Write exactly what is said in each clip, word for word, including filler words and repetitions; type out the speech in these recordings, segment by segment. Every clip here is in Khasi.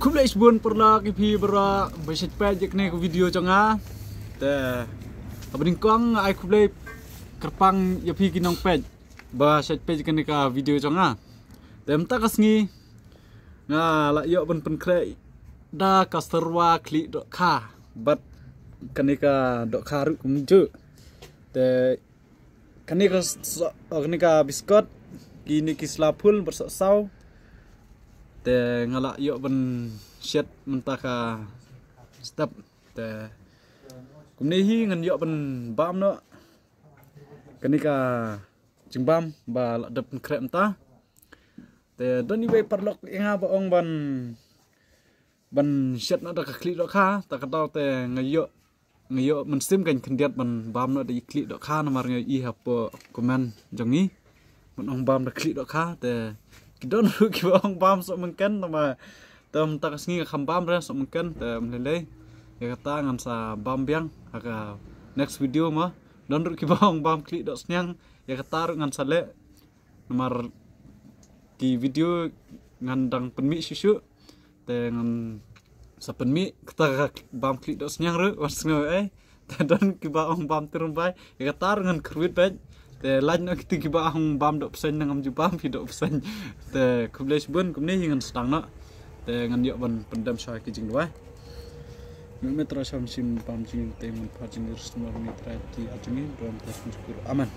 Khublei shibun paralok ïa phi baroh ba shait peit ïa kane ka video jong nga. Te haba nyngkong ai khublei kyrpang ïa phi ki nongpeit ba shait peit ïa kane ka video jong nga. Te mynta ka sngi nga la ïoh ban pynkhreh da ka syrwa khlieh dohkha bad kane ka dohkha ruh kumjuh. Te kane ka so-, oh, kane ka biskot, kine ki sla phul bad sohsaw. Te nga la ïoh ban shet mynta ka step. Te kumne hi ngan ïoh ban bam noh kane ka jingbam ba la dep pynkhreh mynta. Te don iwei paralok ïa nga ba ong ban ban shet noh da ka khlieh dohkha, ta ka daw te nga ïoh, nga ïoh mynsiem kan khyndiat ban bam noh da i khlieh dohkha namar nga ïohi hapoh comment jong ngi ban ong bam da khlieh dohkha. Te ki don ruh kiba ong bam sohmynken namar te mynta ka sngi nga kham bam re sohmynken. Te ym lei lei, ïa kata ngan sa bam biang ha ka next video mo. Don ruh kiba ong bam khlieh dohsniang, ïa kata ruh ngan sa leh. Namar ki video ngan dang pynmih shuh shuh. Te ngan sa pynmih kata ka bam khlieh dohsniang ruh wan sngew ei. Te don kiba ong bam tyrbai, ïa kata ruh ngan kyrwit beit. Te lait noh kito kiba ong bam dohpseiñ, nangam ju bam phi dohpseiñ. Te khublei shibun, kumne hi ngan sdang noh. Te ngan ïoh ban pyndem sha ki jingduwai. Ngin ym Trai sham shim bam jingim te ngin pha jingim ris mar ni Trai ti a jingim drom te shim shukor. Amen.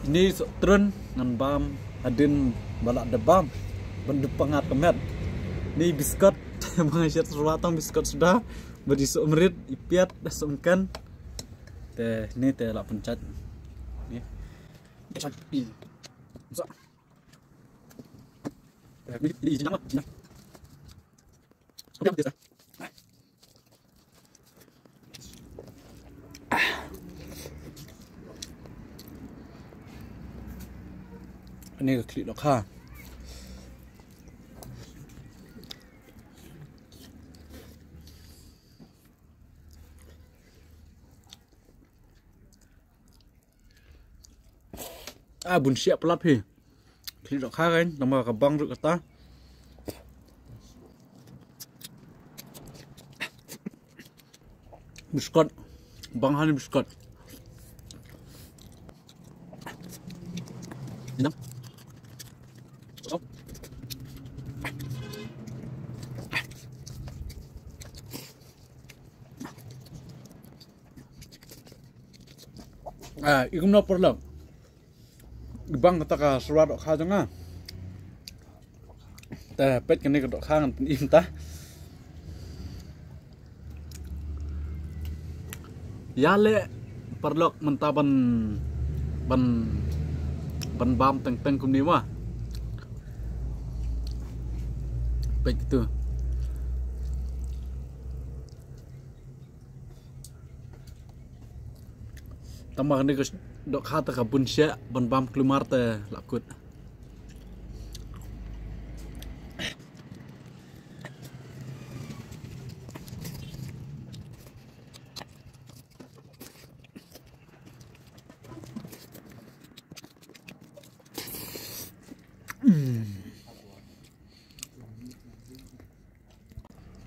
Ini soh trun ngan bam hadien ba la dep bam ban dup pangat ka met. Ni biskot ma nga shet syrwa tang biskot suda ba dei soh mrit i piat da soh mkan. Te ni te la pynjat. Ni. Sa. Ani ka khlieh dohkha. Ah, bun siah palat phi. Khlieh dohkha kan, tang ba ka bang ruh kata. Biskot. Bang hani biskot. Inang. Ah, i kumno paralok. I bang kata ka syrwa dohkha jong nga. Te peit kane ka dohkha ngan pynim ta. Ïaleh paralok mynta ban, ban, ban bam teng teng kumne ma. Peit tu. Tang ba kane ka dohkha te ka bun siah ban bam kulmar te la kut.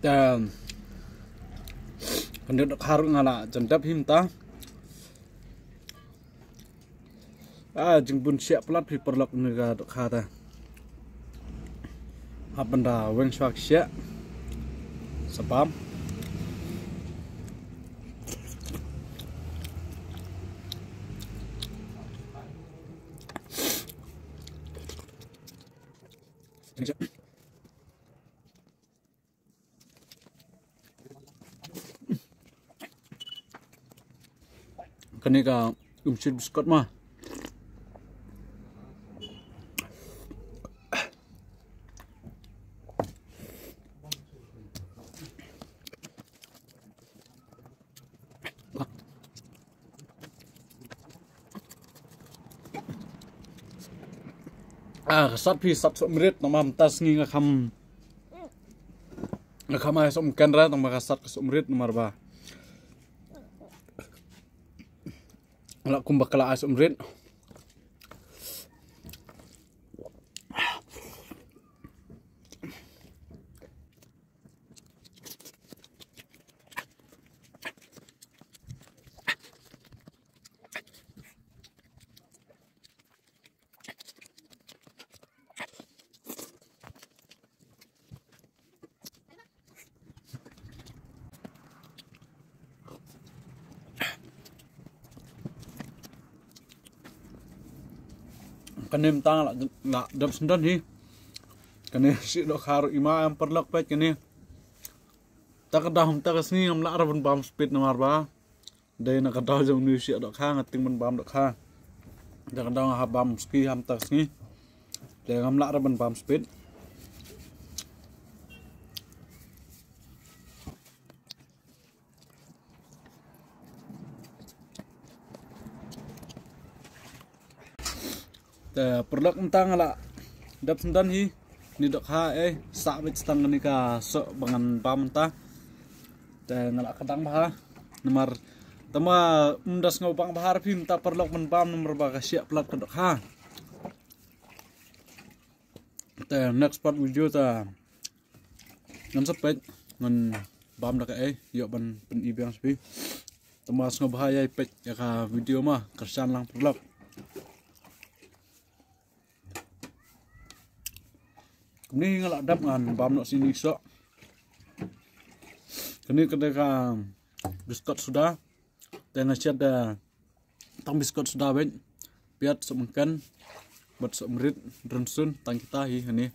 Te kane ka dohkha ruh nga la jan dep hi mynta. Ah, jingbun siah palat phi paralok kane ka dohkha te. Hap ban da weng shuwa ki siah. Sa bam. Kane ka umshit biskot ma. Ah, ka sat phi sat soh mrit, namar mynta sngi nga kham, nga kham ai soh mken ra, tang ba ka sat ka soh mrit namar ba la kumba ka la ai soh mrit. Kane mynta la, la dep sendon hi. Kane shi dohkha ruh i ma em paralok peit kane. Ta ka daw mynta ka sngi ngam lah ruh ban bam speed namar ba dei na ka daw jong une u shi dohkha nga tieng ban bam dohkha. Ta ka daw nga hap bam ski ha mynta ka sngi. Te ngam lah ruh ban bam speed. Te paralok mynta nga la dep sendon hi. Une dohkha eh sah beit tang kane ka soh ba ngan bam mynta. Te nga la kdang bha namar tama mynda sngew bang bha ruh phi mynta paralok ban bam namar ba ka shah palat ka dohkha. Te next part video ta ngan sa peit ngan bam da kaei ïoh ban pyni biang sha phi. Tama sngewbha ïa peit ïa ka video ma, kyrshan lang paralok. Kumne nga la dep ngan bam noh sini soh. Kane ka dei ka biskot suda. Te nga shet da tang biskot suda beit, piat, sohmynken bad sohmynrit, rynsun tang kita hi hangne.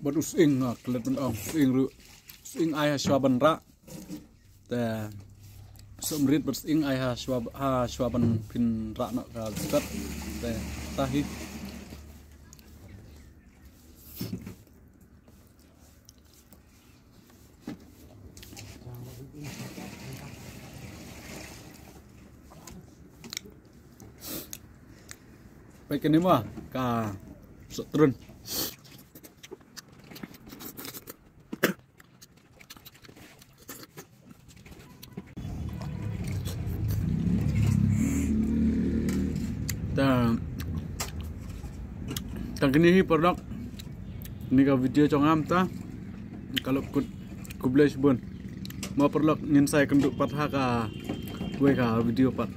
Bad u sying, ah, klet ban ong sying ruh. Sying ai ha shuwa ban rah. Te sohmynrit bad sying ai ha shuwa, ha shuwa ban pynrah noh ka biskot. Te ta hi. Peit kane ma ka sohtrun. Ta, tang kine hi paralok. Kane ka video jong nga mynta ka la kut, khublei shibun. Mo paralok ngin sa ïakynduh pat ha kawei ka video pat.